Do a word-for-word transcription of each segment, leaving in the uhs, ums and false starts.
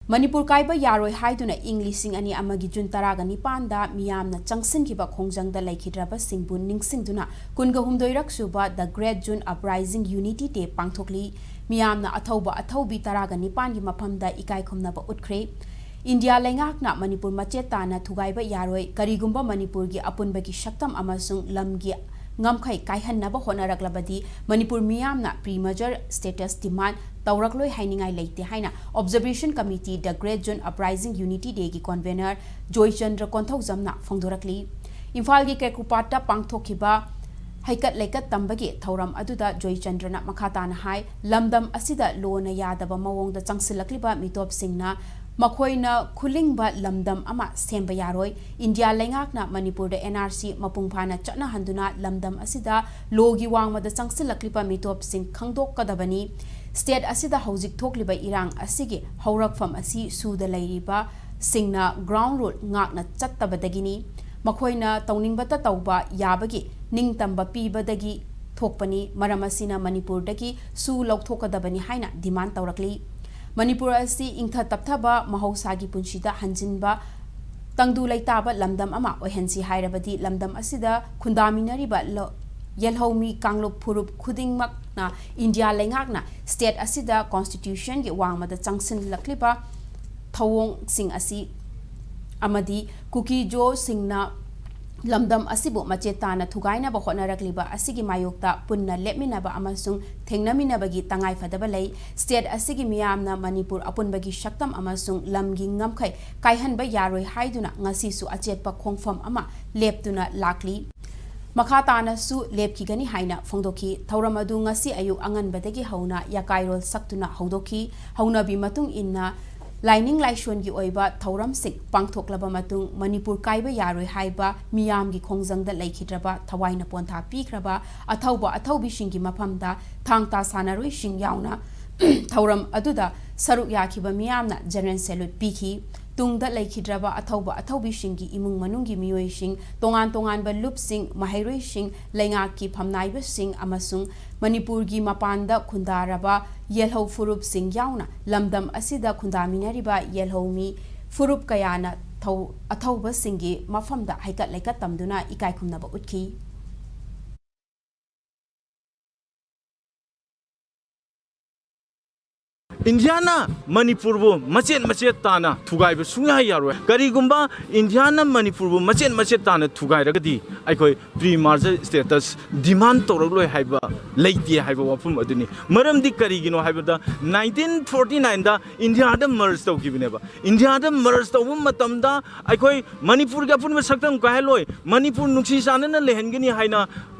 ꯃꯅꯤꯄꯨꯔ ꯀꯥꯏꯕ ꯌꯥꯔꯣꯏ ꯍꯥꯏꯗꯨꯅ ꯏꯪ ꯂꯤꯁꯤꯡ ꯑꯅꯤ ꯑꯃꯒꯤ ꯖꯨꯟ ꯇꯔꯥꯒ ꯅꯤꯄꯥꯟꯗ ꯃꯤꯌꯥꯝꯅ ꯆꯪꯁꯤꯟꯈꯤꯕ ꯈꯣꯡꯖꯪꯗ ꯂꯩꯈꯤꯗ꯭ꯔꯕꯁꯤꯡꯕꯨ ꯅꯤꯡꯁꯤꯡꯗꯨꯅ ꯀꯨꯟꯒ ꯍꯨꯝꯗꯣꯏꯔꯛ ꯁꯨꯕ The Great June Uprising Unity Day ꯄꯥꯡꯊꯣꯛꯂꯤ꯫ ꯃꯤꯌꯥꯝꯅ ꯑꯊꯧꯕ ꯑꯊꯧꯕꯤ ꯇꯔꯥꯒ ꯅꯤꯄꯥꯟꯒꯤ ꯃꯐꯝꯗ ꯏꯀꯥꯏ ꯈꯨꯝꯅꯕ ꯎꯠꯈ꯭ꯔꯦ꯫ ꯏꯟꯗꯤꯌꯥ ꯂꯩꯉꯥꯛꯅ ꯃꯅꯤꯄꯨꯔ ꯃꯆꯦꯠ ꯇꯥꯅ ꯊꯨꯒꯥꯏꯕ ꯌꯥꯔꯣꯏ, ꯀꯔꯤꯒꯨꯝꯕ ꯃꯅꯤꯄꯨꯔꯒꯤ ꯑꯄꯨꯟꯕꯒꯤ ꯁꯛꯇꯝ ꯑꯃꯁꯨꯡ ꯂꯝꯒꯤ ꯉꯝꯈꯩ ꯀꯥꯏꯍꯟꯅꯕ ꯍꯣꯠꯅꯔꯛꯂꯕꯗꯤ ꯃꯅꯤꯄꯨꯔ ꯃꯤꯌꯥꯝꯅ pre-merger status demand ꯇꯧꯔꯛꯂꯣꯏ ꯍꯥꯏꯅꯤꯡꯉꯥꯏ ꯂꯩꯇꯦ ꯍꯥꯏꯅ Observation Committee The Great June Uprising Unity Dayꯒꯤ convener Joychandra ꯀꯣꯟꯊꯧꯖꯝꯅ ꯐꯣꯡꯗꯣꯔꯛꯂꯤ꯫ ꯏꯝꯐꯥꯜꯒꯤ ꯀꯦꯀꯨꯄꯥꯠꯇ ꯄꯥꯡꯊꯣꯛꯈꯤꯕ ꯍꯩꯀꯠ ꯂꯩꯀꯠ ꯇꯝꯕꯒꯤ ꯊꯧꯔꯝ ꯑꯗꯨꯗ ꯖꯣꯏꯆꯟꯗ꯭ꯔꯅ ꯃꯈꯥ ꯇꯥꯅ ꯍꯥꯏ, ꯂꯝꯗꯝ ꯑꯁꯤꯗ ꯂꯣꯅ ꯌꯥꯗꯕ ꯃꯑꯣꯡꯗ ꯆꯪꯁꯤꯜꯂꯛꯂꯤꯕ ꯃꯤꯇꯣꯞꯁꯤꯡꯅ ꯃꯈꯣꯏꯅ ꯈꯨꯂꯤꯡꯕ ꯂꯝꯗꯝ ꯑꯃ ꯁꯦꯝꯕ ꯌꯥꯔꯣꯏ꯫ ꯏꯟꯗꯤꯌꯥ ꯂꯩꯉꯥꯛꯅ ꯃꯅꯤꯄꯨꯔꯗ N R C ꯃꯄꯨꯡ ꯐꯥꯅ ꯆꯠꯅꯍꯟꯗꯨꯅ ꯂꯝꯗꯝ ꯑꯁꯤꯗ ꯂꯣꯒꯤ ꯋꯥꯡꯃꯗ ꯆꯪꯁꯤꯜꯂꯛꯂꯤꯕ ꯃꯤꯇꯣꯞꯁꯤꯡ ꯈꯪꯗꯣꯛꯀꯗꯕꯅꯤ꯫ State ꯑꯁꯤꯗ ꯍꯧꯖꯤꯛ ꯊꯣꯛꯂꯤꯕ ꯏꯔꯥꯡ ꯑꯁꯤꯒꯤ ꯍꯧꯔꯛꯐꯝ ꯑꯁꯤ ꯁꯨꯗ ꯂꯩꯔꯤꯕꯁꯤꯡꯅ ground rule ꯉꯥꯛꯅ ꯆꯠꯇꯕꯗꯒꯤꯅꯤ꯫ ꯃꯈꯣꯏꯅ ꯇꯧꯅꯤꯡꯕꯇ ꯇꯧꯕ ꯌꯥꯕꯒꯤ ꯅꯤꯡꯇꯝꯕ ꯄꯤꯕꯗꯒꯤ ꯊꯣꯛꯄꯅꯤ꯫ ꯃꯔꯝ ꯑꯁꯤꯅ ꯃꯅꯤꯄꯨꯔꯗꯒꯤ ꯁꯨ ꯂꯧꯊꯣꯛꯀꯗꯕꯅꯤ ꯍꯥꯏꯅ demand ꯇꯧꯔꯛꯂꯤ꯫ ꯃꯅꯤꯄꯨꯔ ꯑꯁꯤ ꯏꯪꯊ ꯇꯞꯊꯕ ꯃꯍꯧꯁꯥꯒꯤ ꯄꯨꯟꯁꯤꯗ ꯍꯟꯖꯤꯟꯕ ꯇꯪꯗꯨ ꯂꯩꯇꯥꯕ ꯂꯝꯗꯝ ꯑꯃ ꯑꯣꯏꯍꯟꯁꯤ ꯍꯥꯏꯔꯕꯗꯤ ꯂꯝꯗꯝ ꯑꯁꯤꯗ ꯈꯨꯟꯗꯥꯃꯤꯟꯅꯔꯤꯕ ꯂ-, ꯌꯦꯜꯍꯧꯃꯤ ꯀꯥꯡꯂꯨꯞ ꯐꯨꯔꯨꯞ ꯈꯨꯗꯤꯡꯃꯛꯅ ꯏꯟꯗꯤꯌꯥ ꯂꯩꯉꯥꯛꯅ state ꯑꯁꯤꯗ constitutionꯒꯤ ꯋꯥꯡꯃꯗ ꯆꯪꯁꯤꯜꯂꯛꯂꯤꯕ ꯊꯧꯑꯣꯡꯁꯤꯡ ꯑꯁꯤ ꯑꯃꯗꯤ ꯀꯨꯀꯤꯖꯣꯁꯤꯡꯅ ꯂꯝꯗꯝ ꯑꯁꯤꯕꯨ ꯃꯆꯦꯠ ꯇꯥꯅ ꯊꯨꯒꯥꯏꯅꯕ ꯍꯣꯠꯅꯔꯛꯂꯤꯕ ꯑꯁꯤꯒꯤ ꯃꯥꯌꯣꯛꯇ ꯄꯨꯟꯅ ꯂꯦꯞꯃꯤꯟꯅꯕ ꯑꯃꯁꯨꯡ ꯊꯦꯡꯅꯃꯤꯟꯅꯕꯒꯤ ꯇꯉꯥꯏꯐꯗꯕ ꯂꯩ꯫ State ꯑꯁꯤꯒꯤ ꯃꯤꯌꯥꯝꯅ ꯃꯅꯤꯄꯨꯔ ꯑꯄꯨꯟꯕꯒꯤ ꯁꯛꯇꯝ ꯑꯃꯁꯨꯡ ꯂꯝꯒꯤ ꯉꯝꯈꯩ ꯀꯥꯏꯍꯟꯕ ꯌꯥꯔꯣꯏ ꯍꯥꯏꯗꯨꯅ ꯉꯁꯤꯁꯨ ꯑꯆꯦꯠꯄ ꯈꯣꯡꯐꯝ ꯑꯃ ꯂꯦꯞꯇꯨꯅ ꯂꯥꯛꯂꯤ꯫ ꯃꯈꯥ ꯇꯥꯅꯁꯨ ꯂꯦꯞꯈꯤꯒꯅꯤ ꯍꯥꯏꯅ ꯐꯣꯡꯗꯣꯛꯈꯤ꯫ ꯊꯧꯔꯝ ꯑꯗꯨ ꯉꯁꯤ ꯑꯌꯨꯛ ꯑꯉꯟꯕꯗꯒꯤ ꯍꯧꯅ ꯌꯥꯀꯥꯏꯔꯣꯜ ꯁꯛꯇꯨꯅ ꯍꯧꯗꯣꯛꯈꯤ꯫ ꯍꯧꯅꯕꯤ ꯃꯇꯨꯡ ꯏꯟꯅ ꯂꯥꯏꯅꯤꯡ ꯂꯥꯏꯁꯣꯟꯒꯤ ꯑꯣꯏꯕ ꯊꯧꯔꯝꯁꯤꯡ ꯄꯥꯡꯊꯣꯛꯂꯕ ꯃꯇꯨꯡ ꯃꯅꯤꯄꯨꯔ ꯀꯥꯏꯕ ꯌꯥꯔꯣꯏ ꯍꯥꯏꯕ ꯃꯤꯌꯥꯝꯒꯤ ꯈꯣꯡꯖꯪꯗ ꯂꯩꯈꯤꯗ꯭ꯔꯕ ꯊꯋꯥꯏꯅ ꯄꯣꯟꯊꯥ ꯄꯤꯈ꯭ꯔꯕ ꯑꯊꯧꯕ ꯑꯊꯧꯕꯤꯁꯤꯡꯒꯤ ꯃꯐꯝꯗ ꯊꯥꯡ ꯇꯥ ꯁꯥꯟꯅꯔꯣꯏꯁꯤꯡ ꯌꯥꯎꯅ ꯊꯧꯔꯝ ꯑꯗꯨꯗ ꯁꯔꯨꯛ ꯌꯥꯈꯤꯕ ꯃꯤꯌꯥꯝꯅ general salute ꯄꯤꯈꯤ꯫ ꯇꯨꯡꯗ ꯂꯩꯈꯤꯗ꯭ꯔꯕ ꯑꯊꯧꯕ ꯑꯊꯧꯕꯤꯁꯤꯡꯒꯤ ꯏꯃꯨꯡ ꯃꯅꯨꯡꯒꯤ ꯃꯤꯑꯣꯏꯁꯤꯡ, ꯇꯣꯉꯥꯟ ꯇꯣꯉꯥꯟꯕ ꯂꯨꯞꯁꯤꯡ, ꯃꯍꯩꯔꯣꯏꯁꯤꯡ, ꯂꯩꯉꯥꯛꯀꯤ ꯐꯝꯅꯥꯏꯕꯁꯤꯡ ꯑꯃꯁꯨꯡ ꯃꯅꯤꯄꯨꯔꯒꯤ ꯃꯄꯥꯟꯗ ꯈꯨꯟꯗꯥꯔꯕ ꯌꯦꯜꯍꯧ ꯐꯨꯔꯨꯞꯁꯤꯡ ꯌꯥꯎꯅ ꯂꯝꯗꯝ ꯑꯁꯤꯗ ꯈꯨꯟꯗꯥꯃꯤꯟꯅꯔꯤꯕ ꯌꯦꯜꯍꯧ ꯃꯤ ꯐꯨꯔꯨꯞ ꯀꯌꯥꯅ ꯊꯧ-, ꯑꯊꯧꯕꯁꯤꯡꯒꯤ ꯃꯐꯝꯗ ꯍꯩꯀꯠ ꯂꯩꯀꯠ ꯇꯝꯗꯨꯅ ꯏꯀꯥꯏ ꯈꯨꯝꯅꯕ ꯎꯠꯈꯤ꯫ ꯏꯟꯗꯤꯌꯥꯅ ꯃꯅꯤꯄꯨꯔꯕꯨ ꯃꯆꯦꯠ ꯃꯆꯦꯠ ꯇꯥꯅ ꯊꯨꯒꯥꯏꯕ ꯁꯨꯡꯌꯥ ꯌꯥꯔꯣꯏ꯫ ꯀꯔꯤꯒꯨꯝꯕ ꯏꯟꯗꯤꯌꯥꯅ ꯃꯅꯤꯄꯨꯔꯕꯨ ꯃꯆꯦꯠ ꯃꯆꯦꯠ ꯇꯥꯅ ꯊꯨꯒꯥꯏꯔꯒꯗꯤ ꯑꯩꯈꯣꯏ pre merger status demand ꯇꯧꯔꯛꯂꯣꯏ ꯍꯥꯏꯕ ꯂꯩꯇꯦ ꯍꯥꯏꯕ ꯋꯥꯐꯝ ꯑꯗꯨꯅꯤ꯫ ꯃꯔꯝꯗꯤ ꯀꯔꯤꯒꯤꯅꯣ ꯍꯥꯏꯕꯗ nineteen forty nineꯗ ꯏꯟꯗꯤꯌꯥꯗ merge ꯇꯧꯈꯤꯕꯅꯦꯕ꯫ ꯏꯟꯗꯤꯌꯥꯗ merge ꯇꯧꯕ ꯃꯇꯝꯗ ꯑꯩꯈꯣꯏ ꯃꯅꯤꯄꯨꯔꯒꯤ ꯑꯄꯨꯟꯕ ꯁꯛꯇꯝ ꯀꯥꯏꯍꯜꯂꯣꯏ, ꯃꯅꯤꯄꯨꯔ ꯅꯨꯡꯁꯤ ꯆꯥꯟꯅꯅ ꯂꯩꯍꯟꯒꯅꯤ ꯍꯥꯏꯅ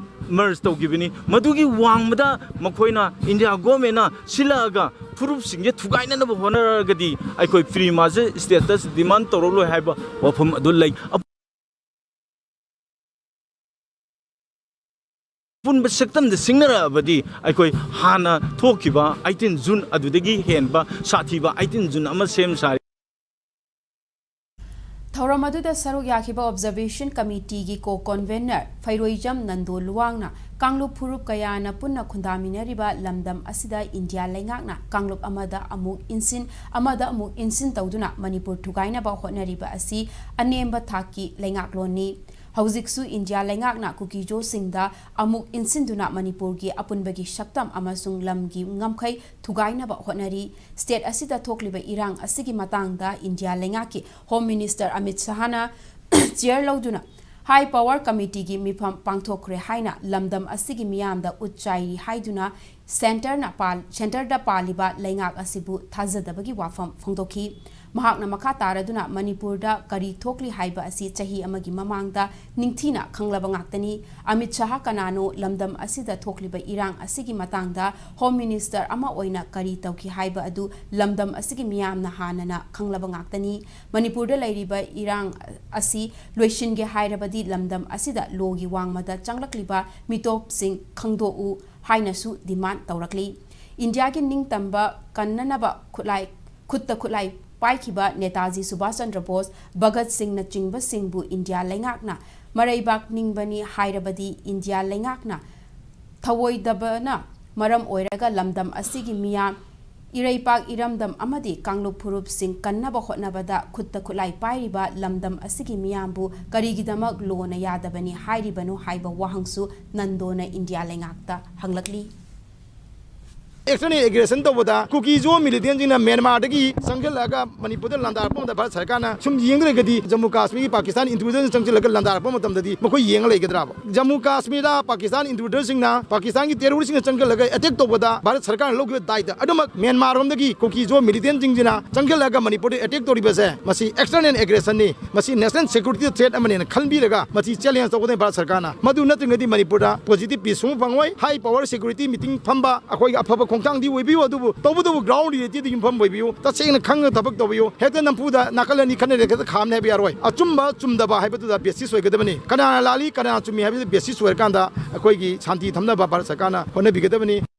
merge ꯇꯧꯈꯤꯕꯅꯤ꯫ ꯃꯗꯨꯒꯤ ꯋꯥꯡꯃꯗ ꯃꯈꯣꯏꯅ, ꯏꯟꯗꯤꯌꯥ ꯒꯣꯔꯃꯦꯟꯅ ꯁꯤꯜꯂꯛꯑꯒ ꯐꯨꯔꯨꯞꯁꯤꯡꯁꯦ ꯊꯨꯒꯥꯏꯅꯅꯕ ꯍꯣꯠꯅꯔꯒꯗꯤ ꯑꯩꯈꯣꯏ pre merger status demand ꯇꯧꯔꯛꯂꯣꯏ ꯍꯥꯏꯕ ꯋꯥꯐꯝ ꯑꯗꯨ ꯂꯩ꯫ ꯑꯄꯨꯟꯕ ꯁꯛꯇꯝꯗ ꯁꯤꯡꯅꯔꯛꯑꯕꯗꯤ ꯑꯩꯈꯣꯏ ꯍꯥꯟꯅ ꯊꯣꯛꯈꯤꯕ eighteen June ꯑꯗꯨꯗꯒꯤ ꯍꯦꯟꯕ ꯁꯥꯊꯤꯕ eighteen June ꯑꯃ ꯁꯦꯝ ꯁꯥꯔꯤ꯫ ꯊꯧꯔꯝ ꯑꯗꯨꯗ ꯁꯔꯨꯛ ꯌꯥꯈꯤꯕ Observation Committeeꯒꯤ co-convenor ꯐꯩꯔꯣꯏꯖꯝ ꯅꯟꯗꯣ ꯂꯨꯋꯥꯡꯅ ꯀꯥꯡꯂꯨꯞ ꯐꯨꯔꯨꯞ ꯀꯌꯥꯅ ꯄꯨꯟꯅ ꯈꯨꯟꯗꯥꯃꯤꯟꯅꯔꯤꯕ ꯂꯝꯗꯝ ꯑꯁꯤꯗ ꯏꯟꯗꯤꯌꯥ ꯂꯩꯉꯥꯛꯅ ꯀꯥꯡꯂꯨꯞ ꯑꯃꯗ ꯑꯃꯨꯛ ꯏꯟꯁꯤꯟ, ꯑꯃꯗ ꯑꯃꯨꯛ ꯏꯟꯁꯤꯟ ꯇꯧꯗꯨꯅ ꯃꯅꯤꯄꯨꯔ ꯊꯨꯒꯥꯏꯅꯕ ꯍꯣꯠꯅꯔꯤꯕ ꯑꯁꯤ ꯑꯅꯦꯝꯕ ꯊꯥꯛꯀꯤ ꯂꯩꯉꯥꯛꯂꯣꯟꯅꯤ꯫ ꯍꯧꯖꯤꯛꯁꯨ ꯏꯟꯗꯤꯌꯥ ꯂꯩꯉꯥꯛꯅ ꯀꯨꯀꯤꯖꯣꯁꯤꯡꯗ ꯑꯃꯨꯛ ꯏꯟꯁꯤꯟꯗꯨꯅ ꯃꯅꯤꯄꯨꯔꯒꯤ ꯑꯄꯨꯟꯕꯒꯤ ꯁꯛꯇꯝ ꯑꯃꯁꯨꯡ ꯂꯝꯒꯤ ꯉꯝꯈꯩ ꯊꯨꯒꯥꯏꯅꯕ ꯍꯣꯠꯅꯔꯤ꯫ State ꯑꯁꯤꯗ ꯊꯣꯛꯂꯤꯕ ꯏꯔꯥꯡ ꯑꯁꯤꯒꯤ ꯃꯇꯥꯡꯗ ꯏꯟꯗꯤꯌꯥ ꯂꯩꯉꯥꯛꯀꯤ Home Minister ꯑꯃꯤꯠ ꯁꯍꯥꯅ chair ꯂꯧꯗꯨꯅ High Power Committeeꯒꯤ ꯃꯤꯐꯝ ꯄꯥꯡꯊꯣꯛꯈ꯭ꯔꯦ ꯍꯥꯏꯅ ꯂꯝꯗꯝ ꯑꯁꯤꯒꯤ ꯃꯤꯌꯥꯝꯗ ꯎꯠ ꯆꯥꯏꯔꯤ ꯍꯥꯏꯗꯨꯅ centreꯅ ꯄꯥꯜ-, centreꯗ ꯄꯥꯜꯂꯤꯕ ꯂꯩꯉꯥꯛ ꯑꯁꯤꯕꯨ ꯊꯥꯖꯗꯕꯒꯤ ꯋꯥꯐꯝ ꯐꯣꯡꯗꯣꯛꯈꯤ꯫ ꯃꯍꯥꯛꯅ ꯃꯈꯥ ꯇꯥꯔꯗꯨꯅ ꯃꯅꯤꯄꯨꯔꯗ ꯀꯔꯤ ꯊꯣꯛꯂꯤ ꯍꯥꯏꯕ ꯑꯁꯤ ꯆꯍꯤ ꯑꯃꯒꯤ ꯃꯃꯥꯡꯗ ꯅꯤꯡꯊꯤꯅ ꯈꯪꯂꯕ ꯉꯥꯛꯇꯅꯤ꯫ ꯑꯃꯤꯠ ꯁꯍꯥ ꯀꯅꯥꯅꯣ? ꯂꯝꯗꯝ ꯑꯁꯤꯗ ꯊꯣꯛꯂꯤꯕ ꯏꯔꯥꯡ ꯑꯁꯤꯒꯤ ꯃꯇꯥꯡꯗ Home Minister ꯑꯃ ꯑꯣꯏꯅ ꯀꯔꯤ ꯇꯧꯈꯤ ꯍꯥꯏꯕ ꯑꯗꯨ ꯂꯝꯗꯝ ꯑꯁꯤꯒꯤ ꯃꯤꯌꯥꯝꯅ ꯍꯥꯟꯅꯅ ꯈꯪꯂꯕ ꯉꯥꯛꯇꯅꯤ꯫ ꯃꯅꯤꯄꯨꯔꯗ ꯂꯩꯔꯤꯕ ꯏꯔꯥꯡ ꯑꯁꯤ ꯂꯣꯏꯁꯤꯟꯒꯦ ꯍꯥꯏꯔꯕꯗꯤ ꯂꯝꯗꯝ ꯑꯁꯤꯗ lawꯒꯤ ꯋꯥꯡꯃꯗ ꯆꯪꯂꯛꯂꯤꯕ ꯃꯤꯇꯣꯞꯁꯤꯡ ꯈꯪꯗꯣꯛꯎ ꯍꯥꯏꯅꯁꯨ demand ꯇꯧꯔꯛꯂꯤ꯫ ꯏꯟꯗꯤꯌꯥꯒꯤ ꯅꯤꯡꯇꯝꯕ ꯀꯟꯅꯅꯕ ꯈꯨꯠꯂꯥꯏ, ꯈꯨꯠꯇ ꯈꯨꯠꯂꯥꯏ ꯄꯥꯏꯈꯤꯕ ꯅꯦꯇꯥꯖꯤ ꯁꯨꯚꯥꯁ ꯆꯟꯗ꯭ꯔ ꯕꯣꯁ, ꯚꯒꯠ ꯁꯤꯡꯅꯆꯤꯡꯕꯁꯤꯡꯕꯨ ꯏꯟꯗꯤꯌꯥ ꯂꯩꯉꯥꯛꯅ ꯃꯔꯩꯕꯥꯛ ꯅꯤꯡꯕꯅꯤ ꯍꯥꯏꯔꯕꯗꯤ ꯏꯟꯗꯤꯌꯥ ꯂꯩꯉꯥꯛꯅ ꯊꯑꯣꯏꯗꯕꯅ ꯃꯔꯝ ꯑꯣꯏꯔꯒ ꯂꯝꯗꯝ ꯑꯁꯤꯒꯤ ꯃꯤꯌꯥꯝ, ꯏꯔꯩꯄꯥꯛ ꯏꯔꯝꯗꯝ ꯑꯃꯗꯤ ꯀꯥꯡꯂꯨꯞ ꯐꯨꯔꯨꯞꯁꯤꯡ ꯀꯟꯅꯕ ꯍꯣꯠꯅꯕꯗ ꯈꯨꯠꯇ ꯈꯨꯠꯂꯥꯏ ꯄꯥꯏꯔꯤꯕ ꯂꯝꯗꯝ ꯑꯁꯤꯒꯤ ꯃꯤꯌꯥꯝꯕꯨ ꯀꯔꯤꯒꯤꯗꯃꯛ ꯂꯣꯅ ꯌꯥꯗꯕꯅꯤ ꯍꯥꯏꯔꯤꯕꯅꯣ ꯍꯥꯏꯕ ꯋꯥꯍꯪꯁꯨ ꯅꯟꯗꯣꯅ ꯏꯟꯗꯤꯌꯥ ꯂꯩꯉꯥꯛꯇ ꯍꯪꯂꯛꯂꯤ꯫ ꯑꯦꯛꯁꯇꯔꯅꯦꯜ ꯑꯦꯒ꯭ꯔꯦꯁꯟ ꯇꯧꯕꯗ ꯀꯨꯀꯤꯖꯣ ꯃꯤꯂꯤꯇꯦꯟꯁꯤꯡꯅ ꯃ꯭ꯌꯥꯟꯃꯥꯔꯗꯒꯤ ꯆꯪꯁꯤꯜꯂꯛꯑꯒ ꯃꯅꯤꯄꯨꯔꯗ ꯂꯥꯟꯗꯥꯔꯛꯄ ꯃꯇꯝꯗ ꯚꯥꯔꯠ ꯁꯔꯀꯥꯔꯅ ꯁꯨꯝ ꯌꯦꯡꯗ꯭ꯔꯒꯗꯤ ꯖꯝꯃꯨ ꯀꯥꯁꯃꯤꯔꯒꯤ ꯄꯥꯀꯤꯁꯇꯥꯟ ꯏꯟꯇ꯭ꯔꯨꯗꯔꯁꯤꯡꯅ ꯆꯪꯁꯤꯜꯂꯒ ꯂꯥꯟꯗꯥꯔꯛꯄ ꯃꯇꯝꯗꯗꯤ ꯃꯈꯣꯏ ꯌꯦꯡꯉ ꯂꯩꯒꯗ꯭ꯔꯥꯕ? ꯖꯝꯃꯨ ꯀꯥꯁꯃꯤꯔꯗ ꯄꯥꯀꯤꯁꯇꯥꯟ ꯏꯟꯇ꯭ꯔꯨꯗꯔꯁꯤꯡꯅ, ꯄꯥꯀꯤꯁꯇꯥꯟꯒꯤ ꯇꯦꯔꯣꯔꯤꯁꯁꯤꯡꯅ ꯆꯪꯁꯤꯜꯂꯒ ꯑꯦꯇꯦꯛ ꯇꯧꯕꯗ ꯚꯥꯔꯠ ꯁꯔꯀꯥꯔꯅ ꯂꯧꯈꯤꯕ ꯗꯥꯏꯇ ꯑꯗꯨꯃꯛ ꯃ꯭ꯌꯥꯟꯃꯥꯔꯔꯣꯝꯗꯒꯤ ꯀꯨꯀꯤꯖꯣ ꯃꯤꯂꯤꯇꯦꯟꯁꯤꯡꯁꯤꯅ ꯆꯪꯁꯤꯜꯂꯒ ꯃꯅꯤꯄꯨꯔꯗ ꯑꯦꯇꯦꯛ ꯇꯧꯔꯤꯕꯁꯦ ꯃꯁꯤ ꯑꯦꯛꯁꯇꯔꯅꯦꯜ ꯑꯦꯒ꯭ꯔꯦꯁꯟꯅꯤ꯫ ꯃꯁꯤ ꯅꯦꯁꯅꯦꯜ ꯁꯦꯀ꯭ꯌꯨꯔꯤꯇꯤꯗ ꯊ꯭ꯔꯦꯠ ꯑꯃꯅꯦꯅ ꯈꯟꯕꯤꯔꯒ ꯃꯁꯤ ꯆꯦꯂꯦꯟꯖ ꯇꯧꯒꯗꯕꯅꯤ ꯚꯥꯔꯠ ꯁꯔꯀꯥꯔꯅ꯫ ꯃꯗꯨ ꯅꯠꯇ꯭ꯔꯒꯗꯤ ꯃꯅꯤꯄꯨꯔꯗ ꯄꯣꯖꯤꯇꯤꯚ ꯄꯤꯁ ꯁꯨꯡꯐꯪ ꯐꯪꯉꯣꯏ꯫ ꯍꯥꯏ ꯄꯋꯥꯔ ꯁꯦꯀ꯭ꯌꯨꯔꯤꯇꯤ ꯃꯤꯇꯤꯡ ꯐꯝꯕ ꯑꯩꯈꯣꯏꯒꯤ ꯑꯐꯕ ꯈꯣꯡꯊꯥꯡꯗꯤ ꯑꯣꯏꯕꯤꯌꯨ, ꯑꯗꯨꯕꯨ ꯇꯧꯕꯇꯕꯨ ꯒ꯭ꯔꯥꯎꯟ ꯔꯤꯌꯦꯂꯤꯇꯤꯗ ꯌꯨꯝꯐꯝ ꯑꯣꯏꯕꯤꯌꯨ꯫ ꯇꯁꯦꯡꯅ ꯈꯪꯅ ꯊꯕꯛ ꯇꯧꯕꯤꯌꯨ꯫ ꯍꯦꯛꯇ ꯅꯝꯐꯨꯗ ꯅꯥꯀꯜ ꯑꯅꯤ ꯈꯟꯅꯔꯦ ꯍꯦꯛꯇ ꯈꯥꯝꯅꯤ ꯍꯥꯏꯕ ꯌꯥꯔꯣꯏ꯫ ꯑꯆꯨꯝꯕ ꯆꯨꯝꯗꯕ ꯍꯥꯏꯕꯗꯨꯗ ꯕꯦꯁꯤꯁ ꯑꯣꯏꯒꯗꯕꯅꯤ꯫ ꯀꯅꯥꯅ ꯂꯥꯜꯂꯤ, ꯀꯅꯥꯅ ꯆꯨꯝꯃꯤ ꯍꯥꯏꯕꯗꯨ ꯕꯦꯁꯤꯁ ꯑꯣꯏꯔꯀꯥꯟꯗ ꯑꯩꯈꯣꯏꯒꯤ ꯁꯥꯟꯇꯤ ꯊꯝꯅꯕ ꯚꯥꯔꯠ ꯁꯔꯀꯥꯔꯅ ꯍꯣꯠꯅꯕꯤꯒꯗꯕꯅꯤ꯫